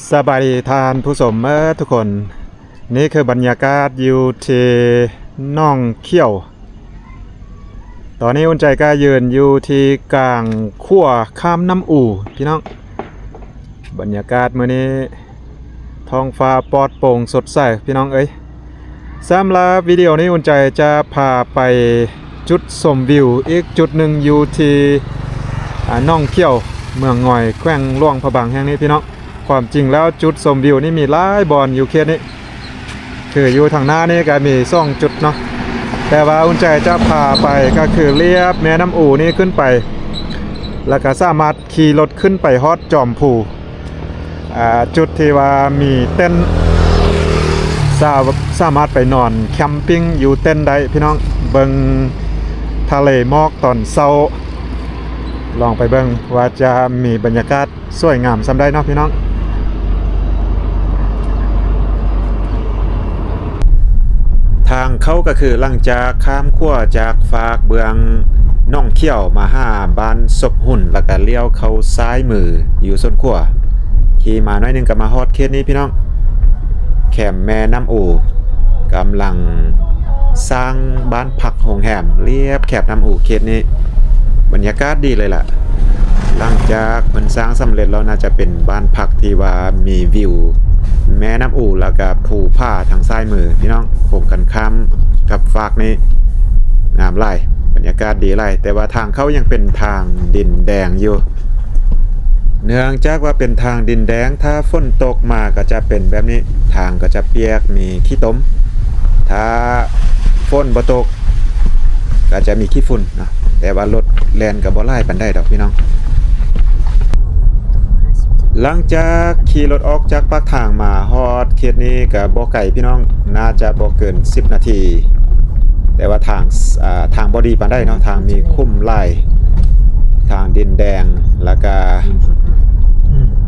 ສະບາຍດີທ່ານຜູ້ຊົມເອີທຸກຄົນ, ນີ້ຄືບັນຍາກາດຢູ່ທີ່ໜອງຂຽວ. ຕອນນີ້ອຸ່ນໃຈກໍຢືນຢູ່ທີ່ກາງຂົວຂ້າມນ້ຳອູພີ່ນ້ອງ. ບັນຍາກາດມື້ນີ້ທ້ອງຟ້າປອດໂປ່ງສົດໃສພີ່ນ້ອງເອີຍ. ສຳລັບວິດີໂອນີ້ອຸ່ນໃຈຈະພາໄປຈຸດຊົມວິວອີກຈຸດໜຶ່ງຢູ່ທີ່ ອາ ໜອງຂຽວ ເມືອງງອຍ ແຂວງຫຼວງພະບາງແຫ່ງນີ້ພີ່ນ້ອງ. ຄວາມຈິງແລ້ວຈຸດຊົມວິວນີ້ມີຫຼາຍບ່ອນຢູ່ເຂດນີ້ ຄືຢູ່ທາງໜ້ານີ້ກໍມີສອງຈຸດເນາະ, ແຕ່ວ່າອຸ່ນໃຈຈະພາໄປກໍຄືລຽບແມ່ນ້ຳອູນີ້ຂຶ້ນໄປ ແລ້ວກໍສາມາດຂີ່ລົດຂຶ້ນໄປຮອດຈອມພູ ອາ ຈຸດທີ່ວ່າມີເຕັນ ສາ ສາມາດໄປນອນແຄມປິງຢູ່ເຕັນໄດ້ພີ່ນ້ອງ, ເບິ່ງທະເລໝອກຕອນເຊົ້າ. ລອງໄປເບິ່ງວ່າຈະມີບັນຍາກາດສວຍງາມສ່ຳໃດເນາະພີ່ນ້ອງ. ທາງເຂົ້າກໍຄືຫຼັງຈາກຂ້າມຂົວຈາກຟາກເບື້ອງໜອງຂຽວມາຫາບ້ານສົບຫຸນ ແລ້ວກໍລ້ຽວເຂົ້າຊ້າຍມືຢູ່ສົ້ນຂົວ, ຂີ່ມາໜ້ອຍໜຶ່ງກໍມາຮອດເຂດນີ້ພີ່ນ້ອງ, ແຄມແມ່ນ້ຳອູ ກຳລັງສ້າງບ້ານພັກໂຮງແຮມລຽບແຄມນ້ຳອູເຂດນີ້. ບັນຍາກາດດີເລີຍລະ, ຫຼັງຈາກເພິ່ນສ້າງສຳເລັດແລ້ວ ໜ້າຈະເປັນບ້ານພັກທີ່ວ່າມີວິວແມ່ນ້ຳອູ ແລ້ວກະພູຜາທາງຊ້າຍມືພີ່ນ້ອງ, ກົງກັນຂ້າມກັບຟາກນີ້ ງາມຫຼາຍ, ບັນຍາກາດດີຫຼາຍ. ແຕ່ວ່າທາງເຂົ້າຍັງເປັນທາງດິນແດງຢູ່, ເນື່ອງຈາກວ່າເປັນທາງດິນແດງ, ຖ້າຝົນຕົກມາກໍຈະເປັນແບບນີ້, ທາງກໍຈະປຽກ ມີຂີ້ຕົມ. ຖ້າຝົນບໍ່ຕົກ ກໍຈະມີຂີ້ຝຸ່ນເນາະ, ແຕ່ວ່າລົດແລ່ນກໍບໍ່ຫຼາຍປານໃດດອກພີ່ນ້ອງ. ຫຼັງຈາກຂີ່ລົດອອກຈາກປາກທາງມາຮອດເຂດນີ້ກໍບໍ່ໄກພີ່ນ້ອງ, ໜ້າຈະບໍ່ເກີນສິບນາທີ, ແຕ່ວ່າທາງ ອາ ທາງບໍ່ດີປານໃດເນາະ, ທາງມີຂຸມຫຼາຍ, ທາງດິນແດງ ແລ້ວກະ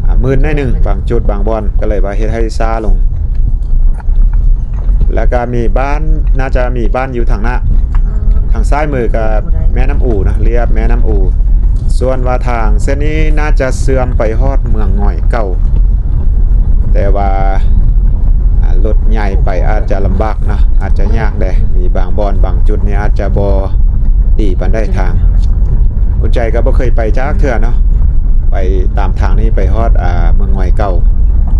ອາ ມືດໜ້ອຍໜຶ່ງ ບາງຈຸດບາງບ່ອນ, ກໍເລີຍວ່າເຮັດໃຫ້ຊ້າລົງ. ແລ້ວກະມີບ້ານ ໜ້າຈະມີບ້ານຢູ່ທາງໜ້າ, ທາງຊ້າຍມືກະແມ່ນ້ຳອູນະ, ລຽບແມ່ນ້ຳອູ. ສ່ວນວ່າທາງເສັ້ນນີ້ໜ້າຈະເຊື່ອມໄປຮອດເມືອງງອຍເກົ່າ, ແຕ່ວ່າ ອາ ລົດໃຫຍ່ໄປອາດຈະລຳບາກເນາະ, ອາດຈະຍາກແດ່, ມີບາງບ່ອນບາງຈຸດນີ້ອາດຈະບໍ່ດີປານໃດທາງ. ອຸ່ນໃຈກໍບໍ່ເຄີຍໄປຈັກເທື່ອເນາະ, ໄປຕາມທາງນີ້ໄປຮອດ ອາ ເມືອງງອຍເກົ່າ,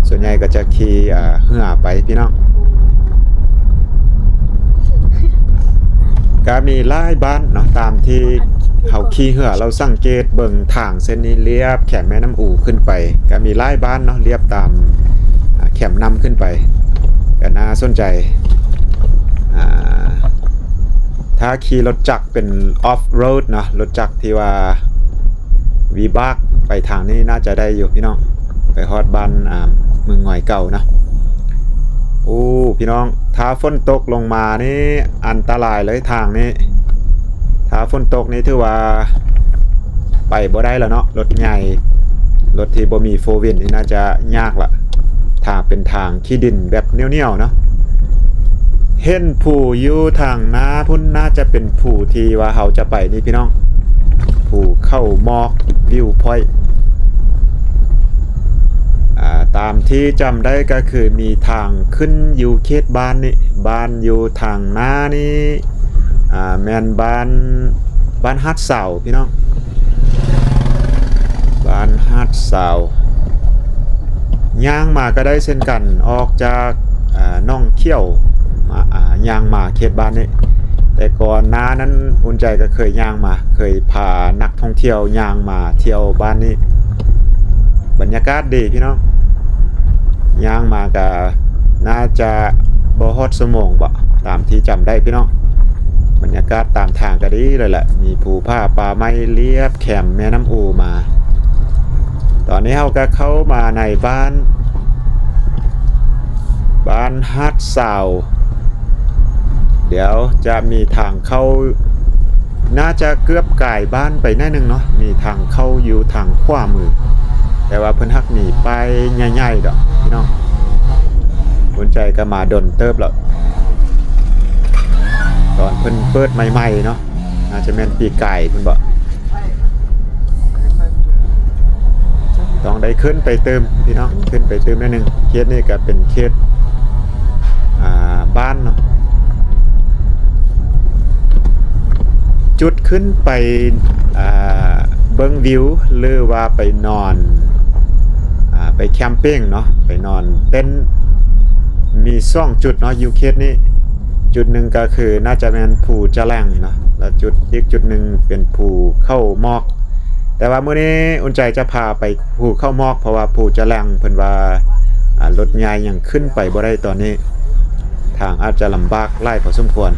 ສ່ວນໃຫຍ່ກໍຈະຂີ່ ອາ ເຮືອໄປພີ່ນ້ອງ. ກະມີຫຼາຍບ້ານເນາະ, ຕາມທີ່ເຮົາຂີ່ເຮືອ ເຮົາສັງເກດເບິ່ງທາງເສັ້ນນີ້ລຽບແຄມແມ່ນ້ຳອູຂຶ້ນໄປ, ກະມີຫຼາຍບ້ານເນາະ, ລຽບຕາມ ອາ ແຄມນ້ຳຂຶ້ນໄປ, ກະໜ້າສົນໃຈ. ອາ ຖ້າຂີ່ລົດຈັກເປັນ off road ເນາະ, ລົດຈັກທີ່ວ່າວິບາກໄປທາງນີ້ ໜ້າຈະໄດ້ຢູ່ພີ່ນ້ອງ. ໄປຮອດບ້ານ ອາ ເມືອງງອຍເກົ່ານະ. ໂອ້ ພີ່ນ້ອງ, ຖ້າຝົນຕົກລົງມານີ້ອັນຕະລາຍເລີຍທາງນີ້, ຖ້າຝົນຕົກນີ້ຖືວ່າໄປບໍ່ໄດ້ແລ້ວເນາະ, ລົດໃຫຍ່ ລົດທີ່ບໍ່ມີໂຟວິນນີ້ໜ້າຈະຍາກລະ, ຖ້າເປັນທາງຂີ້ດິນແບບໜຽວໆເນາະ. ເຫັນພູຢູ່ທາງໜ້າພຸ້ນ ໜ້າຈະເປັນພູທີ່ວ່າເຮົາຈະໄປນີ້ພີ່ນ້ອງ, ພູເຂົາໝອກ View Point. ອາ ຕາມທີ່ຈຳໄດ້ກໍຄືມີທາງຂຶ້ນຢູ່ເຂດບ້ານນີ້, ບ້ານຢູ່ທາງໜ້ານີ້ ອາ ແມ່ນບ້ານ ບ້ານຫາດຊາວພີ່ນ້ອງ, ບ້ານຫາດຊາວ. ຍ່າງມາກໍໄດ້ເຊັ່ນກັນ, ອອກຈາກ ອາ ໜອງຂຽວມາ ອາ ຍ່າງມາເຂດບ້ານນີ້. ແຕ່ກ່ອນໜ້ານັ້ນ ອຸ່ນໃຈກໍເຄີຍຍ່າງມາ, ເຄີຍພານັກທ່ອງທ່ຽວຍ່າງມາທ່ຽວບ້ານນີ້. ບັນຍາກາດດີພີ່ນ້ອງ, ຍ່າງມາກໍໜ້າຈະບໍ່ຮອດຊົ່ວໂມງບໍ, ຕາມທີ່ຈຳໄດ້ພີ່ນ້ອງ. ບັນຍາກາດຕາມທາງກໍດີເລີຍແຫຼະ, ມີພູຜາປ່າໄມ້ລຽບແຄມແມ່ນ້ຳອູມາ. ຕອນນີ້ເຮົາກໍເຂົ້າມາໃນບ້ານ ບ້ານຫາດຊາວ. ດຽວຈະມີທາງເຂົ້າ, ໜ້າຈະເກືອບກາຍບ້ານໄປໜ້ອຍໜຶ່ງເນາະ, ມີທາງເຂົ້າຢູ່ທາງຂວາມື, ແຕ່ວ່າເພິ່ນຮັກມີປ້າຍໃຫຍ່ໆດອກພີ່ນ້ອງ. ອຸ່ນໃຈກໍມາດົນເຕີບແລ້ວ, ຕອນເພິ່ນເປີດໃໝ່ໆເນາະ, ໜ້າຈະແມ່ນປີກາຍພຸ້ນບໍ. ຕ້ອງໄດ້ຂຶ້ນໄປຕື່ມພີ່ນ້ອງ ຂຶ້ນໄປຕື່ມໜ້ອຍໜຶ່ງ. ເຂດນີ້ກໍເປັນເຂດ ອ່າ ບ້ານເນາະ. ຈຸດຂຶ້ນໄປ ອ່າ ເບິ່ງວິວ ຫຼືວ່າໄປນອນ ອ່າ ໄປແຄມປິງເນາະ ໄປນອນເຕັນ ມີສອງຈຸດເນາະ ຢູ່ເຂດນີ້. ຈຸດໜຶ່ງກໍຄືໜ້າຈະແມ່ນພູຈະແຫຼງເນາະ ແລ້ວຈຸດ ອີກຈຸດໜຶ່ງເປັນພູເຂົາໝອກ. ແຕ່ວ່າມື້ນີ້ອຸ່ນໃຈຈະພາໄປພູເຂົາໝອກ ເພາະວ່າພູຈະແຫຼງເພິ່ນວ່າ ອ່າ ລົດໃຫຍ່ຍັງຂຶ້ນໄປບໍ່ໄດ້ຕອນນີ້ ທາງອາດຈະລຳບາກຫຼາຍພໍສົມຄວນ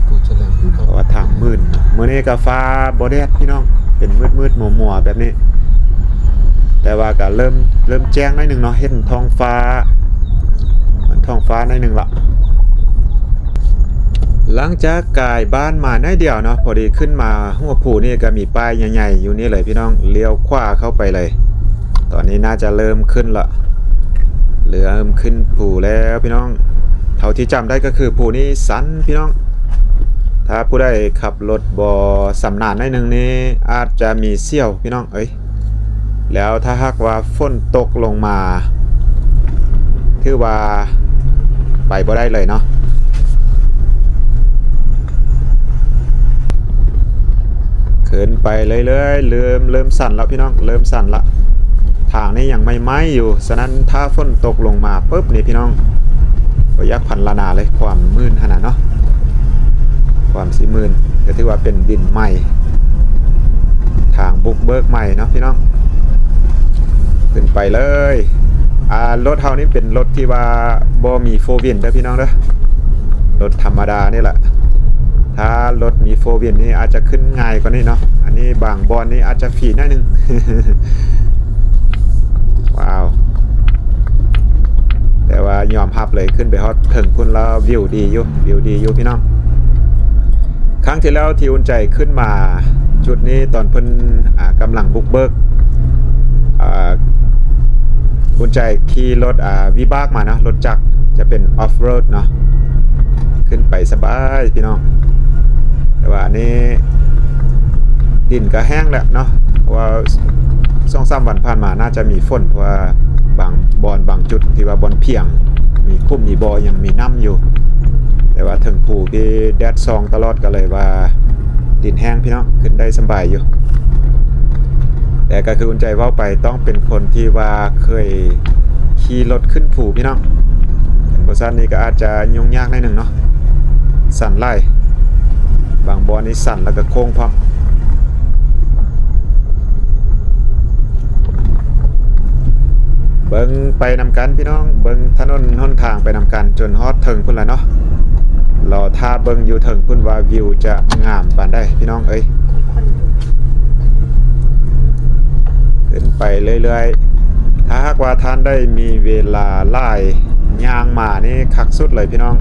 ພູຈະແຫຼງ ເພາະວ່າທາງມື່ນ. ມື້ນີ້ກໍຟ້າບໍ່ແດດພີ່ນ້ອງ ເປັນມືດໆມົວໆແບບນີ້ ແຕ່ວ່າກໍເລີ່ມ ເລີ່ມແຈ້ງໜ້ອຍໜຶ່ງເນາະ ເຫັນທ້ອງຟ້າ ເຫັນທ້ອງຟ້າໜ້ອຍໜຶ່ງລະ. ຫຼັງຈາກກາຍບ້ານມາໜ້ອຍດຽວເນາະ ພໍດີຂຶ້ນມາຫົວພູນີ້ກໍມີປ້າຍໃຫຍ່ໆຢູ່ນີ້ເລີຍພີ່ນ້ອງ ລ້ຽວຂວາເຂົ້າໄປເລີຍ. ຕອນນີ້ໜ້າຈະເລີ່ມຂຶ້ນລະ ເລີ່ມຂຶ້ນພູແລ້ວພີ່ນ້ອງ. ເທົ່າທີ່ຈຳໄດ້ກໍຄືພູນີ້ຊັນພີ່ນ້ອງ ຖ້າຜູ້ໃດຂັບລົດບໍ່ຊຳນານໜ້ອຍໜຶ່ງນີ້ ອາດຈະມີສ່ຽວພີ່ນ້ອງເອີຍ. ແລ້ວຖ້າຫາກວ່າຝົນຕົກລົງມາ ຖືວ່າໄປບໍ່ໄດ້ເລີຍເນາະ. ຂຶ້ນໄປເລື້ອຍໆ ເລີ່ມ ເລີ່ມຊັນແລ້ວພີ່ນ້ອງ ເລີ່ມຊັນລະ. ທາງນີ້ຍັງໃໝ່ໆຢູ່ ສະນັ້ນຖ້າຝົນຕົກລົງມາປຶບນີ້ພີ່ນ້ອງ ບໍ່ຢາກພັນລະນາເລີຍ ຄວາມມື່ນຫັ້ນນະເນາະ ຄວາມຊິມື່ນ. ກໍຖືວ່າເປັນດິນໃໝ່ ທາງບຸກເບີກໃໝ່ເນາະພີ່ນ້ອງ. ຂຶ້ນໄປເລີຍ. ອ່າ ລົດເຮົານີ້ເປັນລົດທີ່ວ່າບໍ່ມີໂຟວີນເດີພີ່ນ້ອງເດີ ລົດທຳມະດານີ້ແຫຼະ. ຖ້າລົດມີໂຟວີນນີ້ອາດຈະຂຶ້ນງ່າຍກວ່ານີ້ເນາະ. ອັນນີ້ບາງບ່ອນນີ້ອາດຈະຟຣີໜ້ອຍໜຶ່ງ. ວ້າວ ແຕ່ວ່າຍອມຮັບເລີຍ ຂຶ້ນໄປຮອດເທິງພຸ້ນແລ້ວ ວິວດີຢູ່ ວິວດີຢູ່ພີ່ນ້ອງ. ຄັ້ງທີ່ແລ້ວທີ່ອຸ່ນໃຈຂຶ້ນມາຈຸດນີ້ ຕອນເພິ່ນ ອ່າ ກຳລັງບຸກເບີກ ອ່າ ອຸ່ນໃຈຂີ່ລົດ ອ່າ ວິບາກມາເນາະ ລົດຈັກ ຈະເປັນອອຟໂຣດເນາະ ຂຶ້ນໄປສະບາຍພີ່ນ້ອງ. ແຕ່ວ່າອັນນີ້ດິນກໍແຫ້ງແລ້ວເນາະ ເພາະວ່າສອງສາມວັນຜ່ານມາໜ້າຈະມີຝົນ ເພາະວ່າບາງບ່ອນບາງຈຸດທີ່ວ່າບ່ອນພຽງ ມີຂຸມມີບໍ່ ຍັງມີນ້ຳຢູ່. ແຕ່ວ່າເທິງພູທີ່ແດດສ່ອງຕະຫຼອດ ກໍເລີຍວ່າດິນແຫ້ງພີ່ນ້ອງ ຂຶ້ນໄດ້ສະບາຍຢູ່. ແຕ່ກໍຄືອຸ່ນໃຈເວົ້າໄປ ຕ້ອງເປັນຄົນທີ່ວ່າເຄີຍຂີ່ລົດຂຶ້ນພູພີ່ນ້ອງ ຄັນບໍ່ຊັ້ນນີ້ກໍອາດຈະຫຍຸ້ງຍາກໜ້ອຍໜຶ່ງເນາະ ຊັນຫຼາຍ ບາງບ່ອນນີ້ຊັນແລ້ວກໍໂຄ້ງພ້ອມ. ເບິ່ງໄປນຳກັນພີ່ນ້ອງ ເບິ່ງຖະໜົນຫົນທາງໄປນຳກັນຈົນຮອດເທິງພຸ້ນລະເນາະ. ລໍຖ້າເບິ່ງຢູ່ເທິງພຸ້ນວ່າວິວຈະງາມປານໃດພີ່ນ້ອງເອີຍ. ຂຶ້ນໄປເລື້ອຍໆ ຖ້າຫາກວ່າທ່ານໄດ້ມີເວລາຫຼາຍ ຍ່າງມານີ້ຄັກສຸດເລີຍພີ່ນ້ອງ.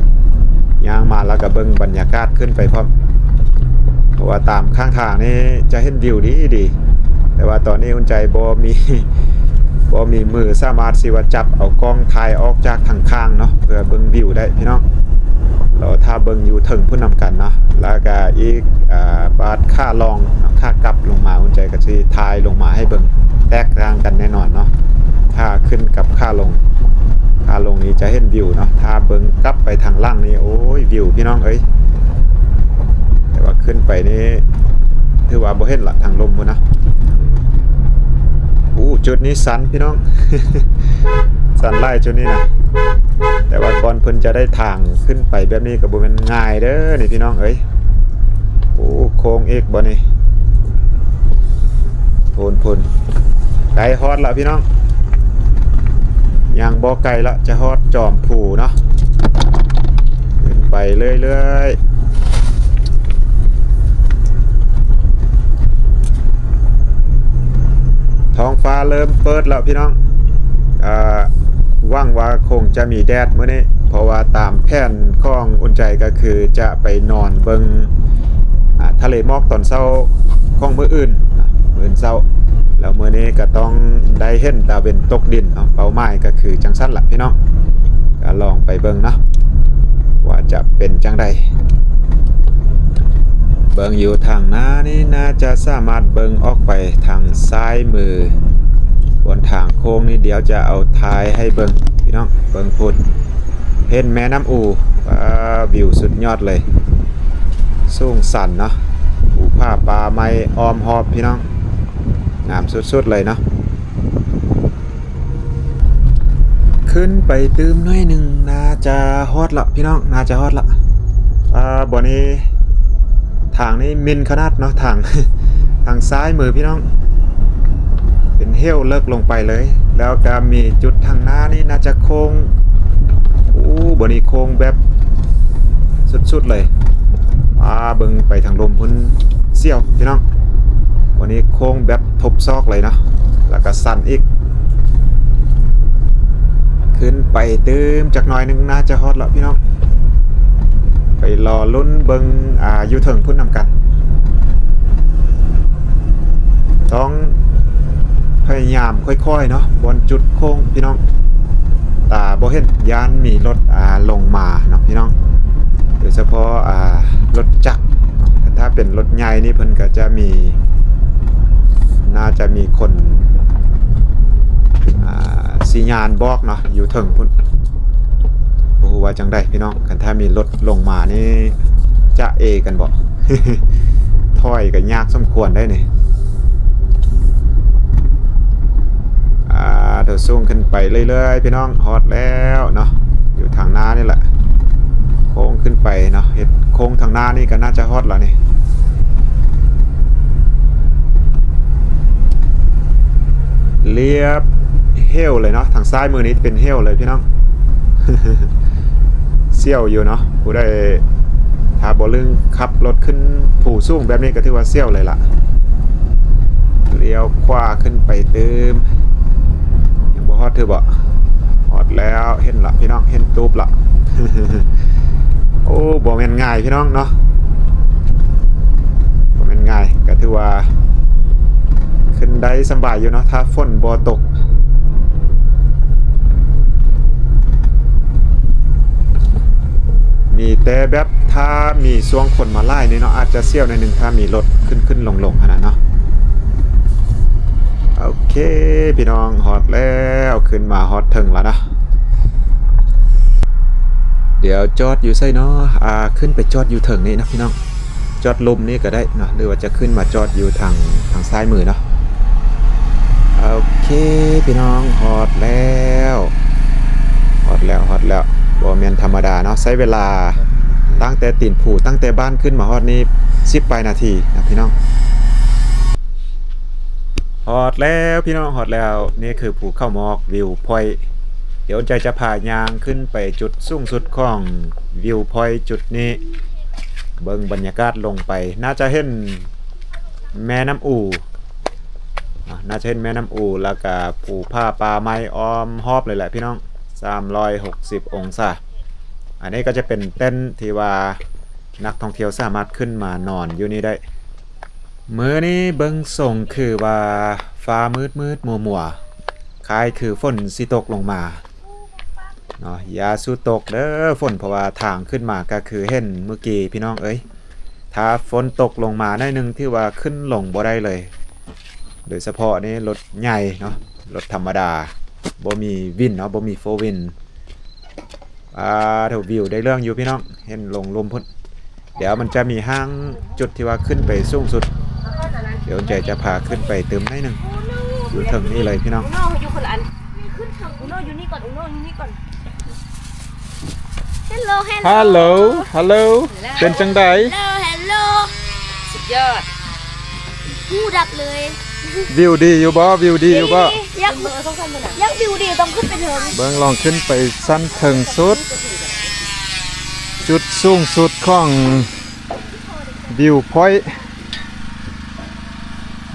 ຍ່າງມາແລ້ວກໍເບິ່ງບັນຍາກາດຂຶ້ນໄປພ້ອມ ເພາະວ່າຕາມຂ້າງທາງນີ້ຈະເຫັນວິວດີໆ. ແຕ່ວ່າຕອນນີ້ອຸ່ນໃຈບໍ່ມີ ບໍ່ມີມືສາມາດຊິວ່າຈັບເອົາກ້ອງຖ່າຍອອກຈາກທາງຂ້າງເນາະ ເພື່ອເບິ່ງວິວໄດ້ພີ່ນ້ອງ. ລໍຖ້າເບິ່ງຢູ່ເທິງພຸ້ນນຳກັນເນາະ ແລ້ວກະອີກ ອ່າ ບາດຂາລ່ອງເນາະ ຂາກັບລົງມາ ອຸ່ນໃຈກໍຊິຖ່າຍລົງມາໃຫ້ເບິ່ງ ແຕກຕ່າງກັນແນ່ນອນເນາະ ຂາຂຶ້ນກັບຂາລົງ. ຂາລົງນີ້ຈະເຫັນວິວເນາະ ຖ້າເບິ່ງກັບໄປທາງຫຼັງນີ້ ໂອ້ຍ ວິວພີ່ນ້ອງເອີຍ. ແຕ່ວ່າຂຶ້ນໄປນີ້ຖືວ່າບໍ່ເຫັນລະ ທາງລຸ່ມພຸ້ນນະ. ໂອ້ ຈຸດນີ້ຊັນພີ່ນ້ອງ ຊັນຫຼາຍຈຸດນີ້ນະ. ແຕ່ວ່າກ່ອນເພິ່ນຈະໄດ້ທາງຂຶ້ນໄປແບບນີ້ກໍບໍ່ແມ່ນງ່າຍເດີນີ້ພີ່ນ້ອງເອີຍ. ໂອ້ ໂຄ້ງອີກບໍ່ນີ້ ພຸ້ນໆ ໃກ້ຮອດລະພີ່ນ້ອງ ຍັງບໍ່ໄກລະ ຈະຮອດຈອມພູເນາະ. ຂຶ້ນໄປເລື້ອຍໆ ທ້ອງຟ້າເລີ່ມເປີດແລ້ວພີ່ນ້ອງ. ອ່າ ຫວັງວ່າຄົງຈະມີແດດມື້ນີ້ ເພາະວ່າຕາມແຜນຂອງອຸ່ນໃຈກໍຄືຈະໄປນອນເບິ່ງ ອ່າ ທະເລໝອກຕອນເຊົ້າຂອງມື້ອື່ນນະ ມື້ອື່ນເຊົ້າ. ແລ້ວມື້ນີ້ກໍຕ້ອງໄດ້ເຫັນຕາເວັນຕົກດິນເນາະ ເປົ້າໝາຍກໍຄືຈັ່ງຊັ້ນລະພີ່ນ້ອງ. ກໍລອງໄປເບິ່ງເນາະ ວ່າຈະເປັນຈັ່ງໃດ. ເບິ່ງຢູ່ທາງໜ້ານີ້ ໜ້າຈະສາມາດເບິ່ງອອກໄປທາງຊ້າຍມື ບົນທາງໂຄ້ງນີ້ ດຽວຈະເອົາຖ່າຍໃຫ້ເບິ່ງພີ່ນ້ອງ ເບິ່ງພຸ້ນ ເຫັນແມ່ນ້ຳອູ ວ້າ ວິວສຸດຍອດເລີຍ ສູງຊັນເນາະ ພູຜາປ່າໄມ້ອ້ອມຮອບພີ່ນ້ອງ ງາມສຸດໆເລີຍເນາະ. ຂຶ້ນໄປຕື່ມໜ້ອຍໜຶ່ງ ໜ້າຈະຮອດລະພີ່ນ້ອງ ໜ້າຈະຮອດລະ ອ່າ ບ່ອນນີ້ ທາງນີ້ມິນຂະໜາດເນາະ ທາງ ທາງຊ້າຍມືພີ່ນ້ອງ ເປັນເຫວເລິກລົງໄປເລີຍ ແລ້ວກະມີຈຸດທາງໜ້ານີ້ໜ້າຈະໂຄ້ງ ໂອ້ ບ່ອນນີ້ໂຄ້ງແບບສຸດໆເລີຍ ອ່າ ເບິ່ງໄປທາງລຸ່ມພຸ້ນ ສ່ຽວພີ່ນ້ອງ ບ່ອນນີ້ໂຄ້ງແບບທົບຊອກເລີຍເນາະ ແລ້ວກະຊັນອີກ ຂຶ້ນໄປຕື່ມຈັກໜ້ອຍໜຶ່ງ ໜ້າຈະຮອດລະພີ່ນ້ອງ ໄປລໍລຸ້ນເບິ່ງ ອ່າ ຢູ່ເທິງພຸ້ນນຳກັນ ຕ້ອງພະຍາຍາມຄ່ອຍໆເນາະ ບ່ອນຈຸດໂຄ້ງພີ່ນ້ອງ ຕາບໍ່ເຫັນ ຢ້ານມີລົດ ອ່າ ລົງມາເນາະພີ່ນ້ອງ ໂດຍສະເພາະ ອ່າ ລົດຈັກ ຖ້າເປັນລົດໃຫຍ່ນີ້ເພິ່ນກະຈະມີ ໜ້າຈະມີຄົນ ອ່າ ສັນຍານບອກເນາະ ຢູ່ເທິງພຸ້ນ ບໍ່ຮູ້ວ່າຈັ່ງໃດພີ່ນ້ອງ ຄັນຖ້າມີລົດລົງມານີ້ ຈະເອກັນບໍ່? ຖອຍກະຍາກສົມຄວນໄດ໋ນີ້ ອ່າ ໂຕສູງຂຶ້ນໄປເລື້ອຍໆ ພີ່ນ້ອງ ຮອດແລ້ວເນາະ ຢູ່ທາງໜ້ານີ້ແຫຼະ ໂຄ້ງຂຶ້ນໄປເນາະ ເຮັດໂຄ້ງທາງໜ້ານີ້ກະໜ້າຈະຮອດລະນີ້ ລຽບເຫວເລີຍເນາະ ທາງຊ້າຍມືນີ້ເປັນເຫວເລີຍພີ່ນ້ອງ ສ່ຽວຢູ່ເນາະ ຜູ້ໃດ ຖ້າບໍ່ລຶ້ງຂັບລົດຂຶ້ນພູສູງແບບນີ້ກະຖືວ່າສ່ຽວເລີຍລະ ລ້ຽວຂວາຂຶ້ນໄປຕື່ມ ຍັງບໍ່ຮອດຖືບໍ່? ຮອດແລ້ວ ເຫັນລະພີ່ນ້ອງ ເຫັນຕູບລະ ໂອ້ ບໍ່ແມ່ນງ່າຍພີ່ນ້ອງເນາະ ບໍ່ແມ່ນງ່າຍ ກະຖືວ່າ ຂຶ້ນໄດ້ສະບາຍຢູ່ເນາະ ຖ້າຝົນບໍ່ຕົກ ມີແຕ່ແບບ ຖ້າມີຊ່ວງຄົນມາຫຼາຍນີ້ເນາະ ອາດຈະສ່ຽວໜ້ອຍໜຶ່ງ ຖ້າມີລົດຂຶ້ນໆລົງໆຫັ້ນນະເນາະ ໂອເຄ ພີ່ນ້ອງ ຮອດແລ້ວ ຂຶ້ນມາຮອດເທິງລະເນາະ ດຽວຈອດຢູ່ໃສເນາະ ອ່າ ຂຶ້ນໄປຈອດຢູ່ເທິງນີ້ເນາະພີ່ນ້ອງ ຈອດລຸ່ມນີ້ກະໄດ້ເນາະ ຫຼືວ່າຈະຂຶ້ນມາຈອດຢູ່ທາງ ທາງຊ້າຍມືເນາະ ໂອເຄ ພີ່ນ້ອງ ຮອດແລ້ວ ຮອດແລ້ວ ຮອດແລ້ວ ບໍ່ແມ່ນທຳມະດາເນາະ ໃຊ້ເວລາຕັ້ງແຕ່ຕີນພູ ຕັ້ງແຕ່ບ້ານຂຶ້ນມາຮອດນີ້ ສິບປາຍນາທີນະພີ່ນ້ອງ ຮອດແລ້ວພີ່ນ້ອງ ຮອດແລ້ວ ນີ້ຄືພູເຂົາໝອກ ວິວພອຍ ດຽວໃຈຈະພາຍ່າງຂຶ້ນໄປຈຸດສູງສຸດຂອງວິວພອຍຈຸດນີ້ ເບິ່ງບັນຍາກາດລົງໄປ ໜ້າຈະເຫັນແມ່ນ້ຳອູ ໜ້າຈະເຫັນແມ່ນ້ຳອູ ແລ້ວກະພູຜາປ່າໄມ້ອ້ອມຮອບເລີຍແຫຼະພີ່ນ້ອງ ສາມຮ້ອຍຫົກສິບອົງສາ ອັນນີ້ກະຈະເປັນເຕັນທີ່ວ່ານັກທ່ອງທ່ຽວສາມາດຂຶ້ນມານອນຢູ່ນີ້ໄດ້ ມື້ນີ້ເບິ່ງຊົງຄືວ່າຟ້າມືດໆມົວໆ ຄ້າຍຄືຝົນຊິຕົກລົງມາເນາະ ຢ່າສູ່ຕົກເດີຝົນ ເພາະວ່າທາງຂຶ້ນມາກະຄືເຫັນມື້ກີ້ພີ່ນ້ອງເອີຍ ຖ້າຝົນຕົກລົງມາໜ້ອຍໜຶ່ງ ຖືວ່າຂຶ້ນລົງບໍ່ໄດ້ເລີຍ ໂດຍສະເພາະນີ້ລົດໃຫຍ່ເນາະ ລົດທຳມະດາ ບໍ່ມີວິນເນາະ ບໍ່ມີໂຟວິນ ອ່າ ໂຖ ວິວໄດ້ເລື່ອງຢູ່ພີ່ນ້ອງ ເຫັນລົງລຸ່ມພຸ້ນ ດຽວມັນຈະມີຮ່າງຈຸດທີ່ວ່າຂຶ້ນໄປສູງສຸດ ດຽວໃຈຈະພາຂຶ້ນໄປຕື່ມໜ້ອຍໜຶ່ງ ຢູ່ເທິງນີ້ເລີຍພີ່ນ້ອງ ອູໂນຢູ່ຄົນລະອັນ ອູໂນຢູ່ນີ້ກ່ອນ ອູໂນຢູ່ນີ້ກ່ອນ ເຮລໂລ ເຮລໂລ ເຮລໂລ ເປັນຈັ່ງໃດ? ເຮລໂລ ເຮລໂລ ສຸດຍອດ ຫູດັບເລີຍ ວິວດີຢູ່ບໍ່? ວິວດີຢູ່ບໍ່? ຢາກ ຢາກວິວດີຕ້ອງຂຶ້ນໄປເທິງ ເບິ່ງລອງຂຶ້ນໄປຊັ້ນເທິງສຸດ ຈຸດສູງສຸດຂອງວິວພອຍ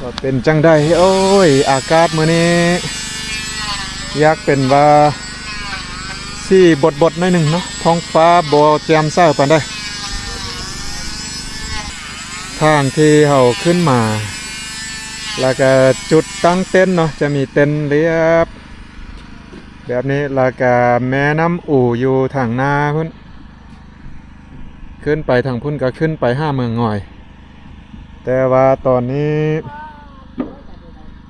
ວ່າເປັນຈັ່ງໃດ? ໂອ້ຍ ອາກາດມື້ນີ້ຢາກເປັນວ່າສີບົດໆໜ້ອຍໜຶ່ງເນາະ ທ້ອງຟ້າບໍ່ແຈ່ມໃສປານໃດ. ທາງທີ່ເຮົາຂຶ້ນມາ ແລ້ວກະຈຸດຕັ້ງເຕັນເນາະ ຈະມີເຕັນລຽບແບບນີ້ ແລ້ວກະແມ່ນ້ຳອູຢູ່ທາງໜ້າພຸ້ນ ຂຶ້ນໄປທາງພຸ້ນກະຂຶ້ນໄປຫາເມືອງງອຍ ແຕ່ວ່າຕອນນີ້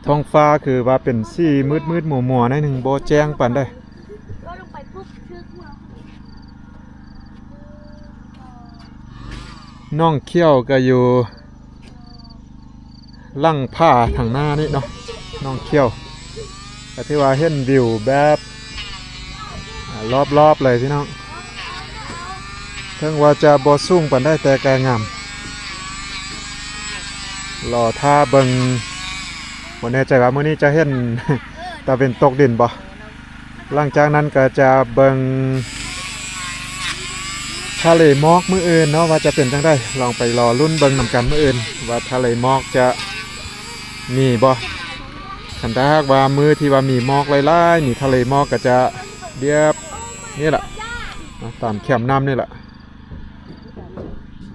ທ້ອງຟ້າຄືວ່າເປັນສີມືດໆມົວໆໜ້ອຍໜຶ່ງ ບໍ່ແຈ້ງປານໃດ. ໜອງຂຽວກໍຢູ່ຫຼັງຜາທາງໜ້ານີ້ເນາະ ໜອງຂຽວ ກໍຖືວ່າເຫັນວິວແບບ ອາ ລອບໆເລີຍພີ່ນ້ອງ. ເຖິງວ່າຈະບໍ່ສູງປານໃດ ແຕ່ກໍງາມ. ລໍຖ້າເບິ່ງ ບໍ່ແນ່ໃຈວ່າມື້ນີ້ຈະເຫັນຕາເວັນຕົກດິນບໍ່. ຫຼັງຈາກນັ້ນກໍຈະເບິ່ງທະເລໝອກມື້ອື່ນເນາະ ວ່າຈະເປັນຈັ່ງໃດ. ລອງໄປລໍລຸ້ນເບິ່ງນຳກັນມື້ອື່ນ ວ່າທະເລໝອກຈະມີບໍ່. ຄັນຖ້າຫາກວ່າມື້ທີ່ວ່າມີໝອກຫຼາຍໆ ມີທະເລໝອກ ກໍຈະແບບນີ້ລະ ຕາມແຄມນ້ຳນີ້ລະ.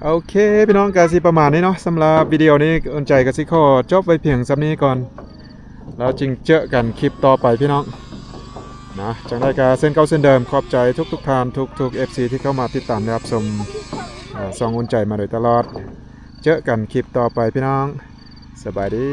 ໂອເຄ ພີ່ນ້ອງ ກໍຊິປະມານນີ້ເນາະ. ສຳລັບວິດີໂອນີ້ ອຸ່ນໃຈກໍຊິຂໍຈົບໄວ້ພຽງສ່ຳນີ້ກ່ອນ ແລ້ວຈຶ່ງເຈີກັນຄລິບຕໍ່ໄປພີ່ນ້ອງນະ. ຈັ່ງໃດກໍເຊັ່ນເກົ່າເຊັ່ນເດີມ ຂອບໃຈທຸກໆທ່ານ ທຸກໆເອັຟຊີ ທີ່ເຂົ້າມາຕິດຕາມ ແລະ ຮັບຊົມ ອາ ຊ່ອງອຸ່ນໃຈມາໂດຍຕະຫຼອດ. ເຈີກັນຄລິບຕໍ່ໄປພີ່ນ້ອງ ສະບາຍດີ.